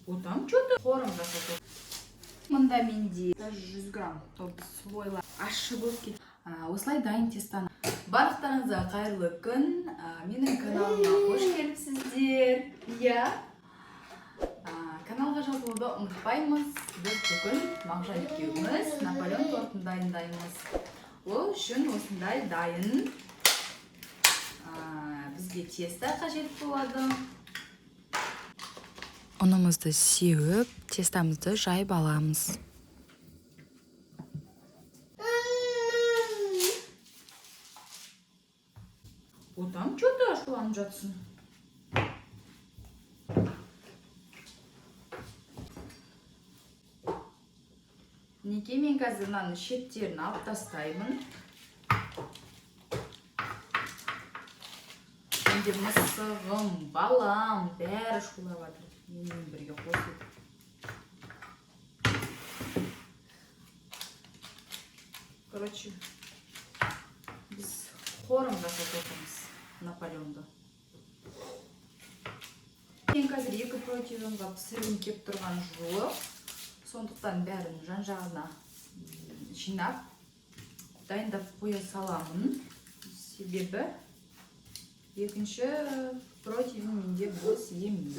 Отам что-то хором жасап. Мында менде 100 грамм. То біз слойлар ащы болып кет. Осылай дайын тестаны. Барлықтарыңызға қайырлы күн. Менің каналыма қош келіпсіздер. Иә. Каналға жазылуды ұмытпаймыз. Біз бүгін Мағжан екеуміз Наполеон тортын дайындаймыз. Ол үшін осындай дайын бізге тесто қажет болады. Ұнымызды сеуіп, тестамызды жайып аламыз. Отам что-то ашуланып жатсың. Мінекей, мен қазір мынаның шеттерін алып тастаймын. Менде мысығым, балам, бәрі шулап жатыр. Менімен бірге қосылып. Короче, біз хором жасап отырмыз Наполеонды. Мен қазір екі противенға пісіргім кеп тұрған жоқ. Сондықтан бәрін жан-жағына жинап, дайындап қоя саламын. Себебі екінші противень менде бос емес.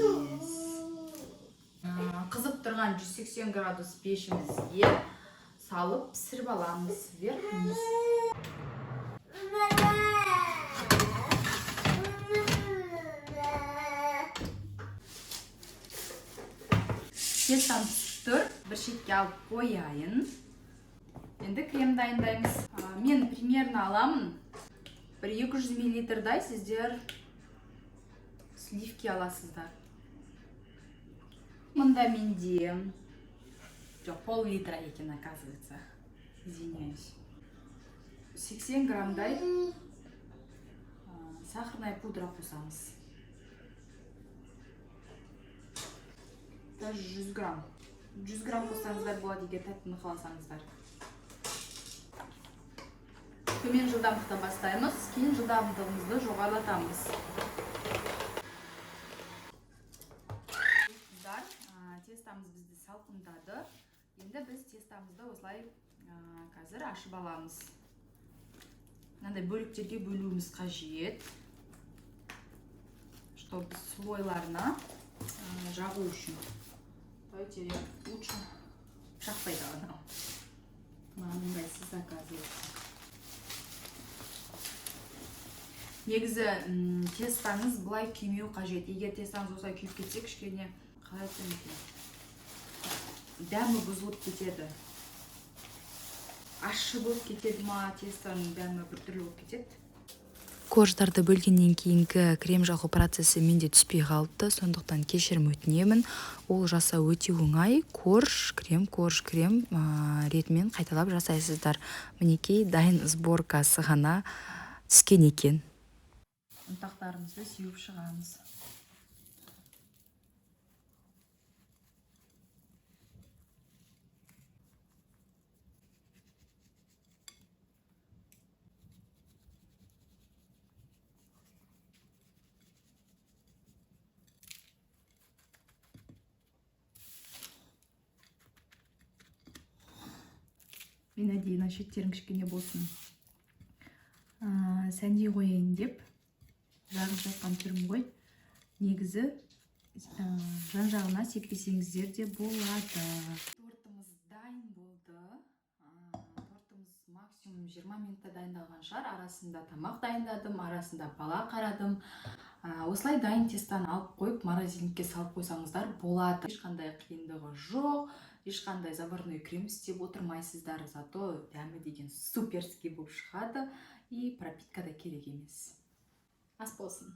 Қызып тұрған 180 градус пешімізге салып пісіріп аламыз. Вверх вниз. Тестам пісіп тұр. Бір шетке алып қояйын. Енді крем дайындаймыз. Мен примерно аламын. Бір 200 миллилитрдай сіздер сливки аласыздар. Мында менде жоқ, пол литра екен, оказывается. Извиняюсь. 80 граммдай сахарная пудра қосамыз. Даже 100 грамм. 100 грамм қоссаңыздар болады, егер тәттіні қаласаңыздар. Төмен жылдамдықтан бастаймыз, кейін жылдамдығымызды жоғарылатамыз. Қыздар, тестамыз бізді салқындады. Енді біз тестамызды осылай қазір ашып аламыз. Мынандай бөліктерге бөлуіміз қажет, чтобы слойларына жағу үшін. Давайте я лучше пышақ пайдаланамын. Маған ыңғайсыз, оказывается. Негізі тестаңыз былай күймеу қажет. Егер тестаңыз осылай күйіп кетсе, кішкене, қалай айтсам екен, дәмі бұзылып кетеді. Ащы болып кетеді ма, тестоның дәмі біртүрлі болып кетеді. Корждарды бөлгеннен кейінгі крем жағу процесі менде түспей қалыпты, сондықтан кешірім өтінемін. Ол жасау өте оңай. Корж, крем, корж, крем ретімен қайталап жасайсыздар. Мінекей, дайын сборкасы ғана түскен екен. Ұнтақтарымызды сеуіп шығамыз. Мен әдейі мына шеттерін кішкене болсын, сәндей қояйын деп жағып жатқан түрім ғой. Негізі, жан жағына сеппесеңіздер де болады. Тортымыз дайын болды. Тортымыз максимум 20 минутта дайындалған шығар. Арасында тамақ дайындадым, арасында бала қарадым. Осылай дайын тестаны алып қойып, морозильникке салып қойсаңыздар болады. Ешқандай қиындығы жоқ, ешқандай заварной крем істеп отырмайсыздар. Зато дәмі деген суперский болып шығады, и пропитка да керек емес. Ас болсын.